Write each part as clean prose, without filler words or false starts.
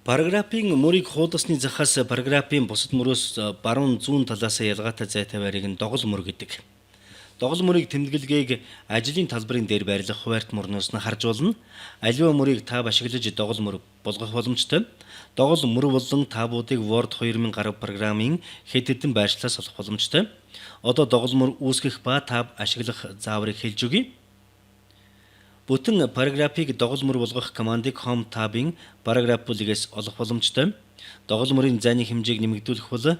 Параграфын мөрийг хуудасны захаас параграфын бусад мөрөөс баруун, зүүн талаас ялгаатай зайтай байрыг нь догол мөр гэдэг. Догол мөрийг тэмдэглэгээг ажлын талбарын дээр байрлах хуваарьт мөрнөөс нь харж болно. Аливаа мөрийг tab ашиглаж догол мөр болгох боломжтой. Догол мөр болон tab уудыг Word 2010 програмын хэд хэдэн байршлаас олох боломжтой. Одоо догол мөр үүсгэх ба tab ашиглах зааврыг хэлж өгье. Бүтэн параграфыг догол мөр болгох командыг Home tab ын параграф бүлгээс олох боломжтой. Догол мөрийн зайны хэмжээг нэмэгдүүлэх бол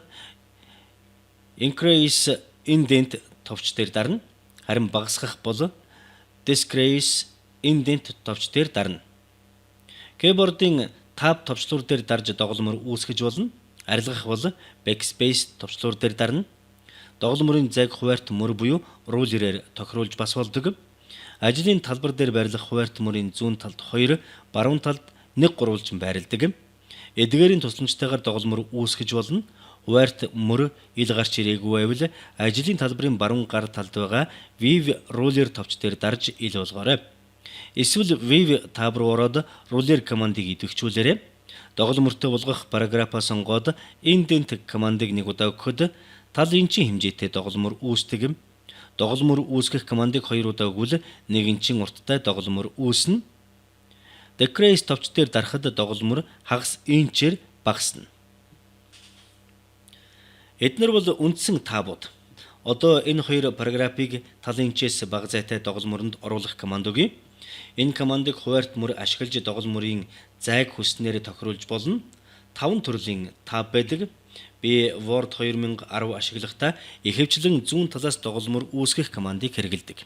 Increase indent товч дээр дарна. Харин багасгах бол Decrease indent товч дээр дарна. Keyboard-ын Tab товчлуур дээр дарж догол мөр үүсгэж болно. Арилгах бол Backspace товчлуур дээр дарна. Догол мөрийн зайг хуваарьт мөр буюу ruler ээр тохируулж бас болдог. Ажлын талбар дээр байрлах хуваарьт мөрийн зүүн талд 2, баруун талд 1 гурвалжин байрладаг. Эдгээрийн тусламжтайгаар догол мөр үүсгэж болно. Хуваарьт мөр ил гарч ирээгүй байвал ажлын талбарын баруун гар талд байгаа View Ruler товч дээр дарж ил болгоорой. Эсвэл View tab руу ороод Ruler командыг идэвхжүүлээрэй. Догол мөртэй болгох параграфаа сонгоод indent командыг нэг удаа өгөхөд тал инчийн хэмжээтэй догол мөр үүсдэг юм. Догол мөр үүсгэх командыг хоёр удаа өгвөл 1 инчийн урттай догол мөр үүснэ. Decrease товч дээр дарахад догол мөр хагас инчээр багасна. Эднэр бол үндсэн tab ууд. Одоо энэ хоёр параграфыг тал инчээс бага зайтай догол мөрөнд оруулах команд өгье. Энэ командыг хуваарьт мөр ашиглаж догол мөрийн зайг хүссэнээр тохируулж болно. Таван төрлийн tab байдаг. Би Word 2010 ашиглахдаа ихэвчлэн зүүн талаас догол мөр үүсгэх командыг хэрэглэдэг.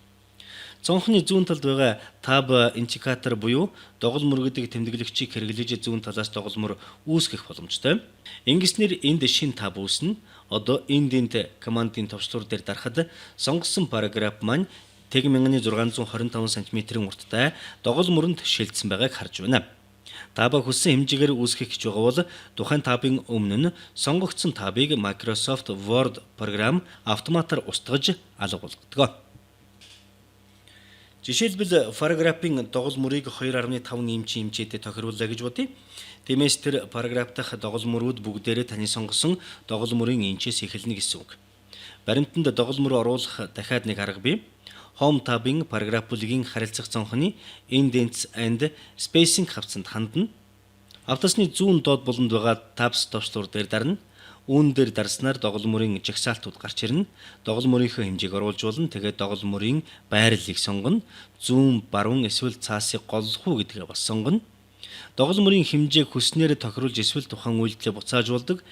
Цонхны зүүн талд байгаа tab indicator буюу догол мөр гэдэг тэмдэглэгчийг хэрэглэж зүүн талаас догол мөр үүсгэх боломжтой. Ингэснээр энд шинэ tab үүснэ. Одоо indent командын товчлуур дээр дарахад сонгосон параграф маань тэг 1625 см-ийн урттай догол мөрөнд шилжсэн байгааг харж байна. Tab аа хүссэн хэмжээгээр үүсгэх гэж байгаа бол тухайн tab ын өмнө нь сонгогдсон tab ыг Microsoft Word програм автоматар устгаж алга болгодог. Жишээлбэл, параграфын догол мөрийг 2.5 инчийн хэмжээтэй тохирууллаа гэж бодъё. Тиймээс тэр параграф дахь догол мөрүүд бүгдээрээ таны сонгосон догол мөрийн инчээс эхэлнэ гэсэн үг. Баримтанд догол мөр оруулах дахиад нэг арга бий. Home tab ын параграф бүлгийн харилцах цонхны Indents and Spacing хавтсанд хандна. Хавтасны зүүн доод буланд байгаа Tabs товчлуур дээр дарна. Үүн дээр дарснаар догол мөрийн жагсаалтууд гарч ирнэ. Догол мөрийнхөө хэмжээг оруулж болно. Тэгээд догол мөрийн байрлалыг сонгоно. Зүүн, баруун эсвэл цаасыг голлох уу гэдгээ бас сонгоно. Догол мөрийн хэмжээг хүссэнээр тохируулж эсвэл тухайн үйлдэлээ буцааж болдог.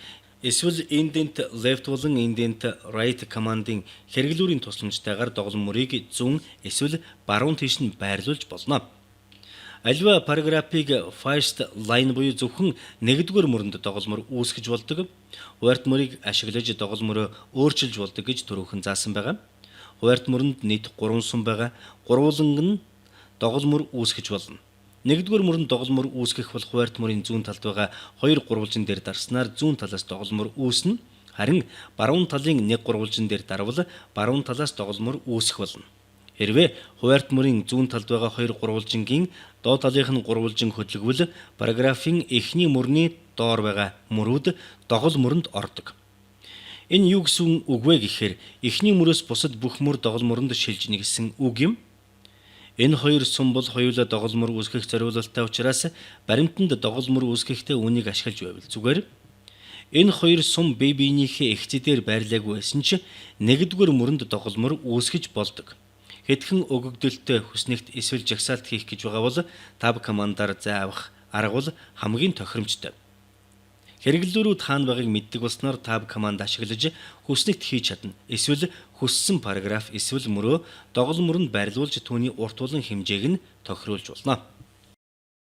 Эсвэл indent left болон indent right командын хэрэглүүрийн тусламжтайгаар догол мөрийг зүүн эсвэл баруун тийш нь байрлуулж болно. Аливаа параграфыг first line буюу зөвхөн нэгдүгээр мөрөнд догол мөр үүсгэж болдог. Хуваарьт мөрийг ашиглаж догол мөрөө өөрчилж болдог гэж түрүүхэн заасан байгаа. Хуваарьт мөрөнд нийт 3 сум байгаа. Гурвууланг нь догол мөр үүсгэж болно. Нэгдүгээр мөрөнд догол мөр үүсгэх бол хуваарьт мөрийн зүүн талд байгаа хоёр гурвалжин дээр дарснаар зүүн талаас догол мөр үүснэ. Харин баруун талын нэг гурвалжин дээр дарвал баруун талаас догол мөр үүсэх болно. Хэрвээ хуваарьт мөрийн зүүн талд байгаа хоёр гурвалжингийн доод талынх нь гурвалжин хөдөлгвөл параграфын эхний мөрний доор байгаа мөрүүд догол мөрөнд ордог. Энэ юу гэсэн үг вэ гэхээр эхний мөрөөс бусад бүх мөр догол мөрөнд шилжинэ гэсэн үг юм. Энэ хоёр сум бол хоёулаа догол мөр үүсгэх зориулалттай учраас баримтанд догол мөр үүсгэхдээ үүнийг ашиглаж байвал зүгээр. Энэ хоёр сум бие биенийхээ эгцээ дээр байрлаагүй байсан ч нэгдүгээр мөрөнд догол мөр үүсгэж болдог. Хэдхэн өгөгдөлтэй хүснэгт эсвэл жагсаалт хийх гэж байгаа бол tab командаар зай авах арга бол хамгийн тохиромжтой. Хэрэглүүрүүд хаана байгааг мэддэг болсноор tab команд ашиглаж хүснэгт хийж чадна. Эсвэл хүссэн параграф эсвэл мөрөө догол мөрөнд байрлуулж түүний урт болон хэмжээг нь тохируулж болно.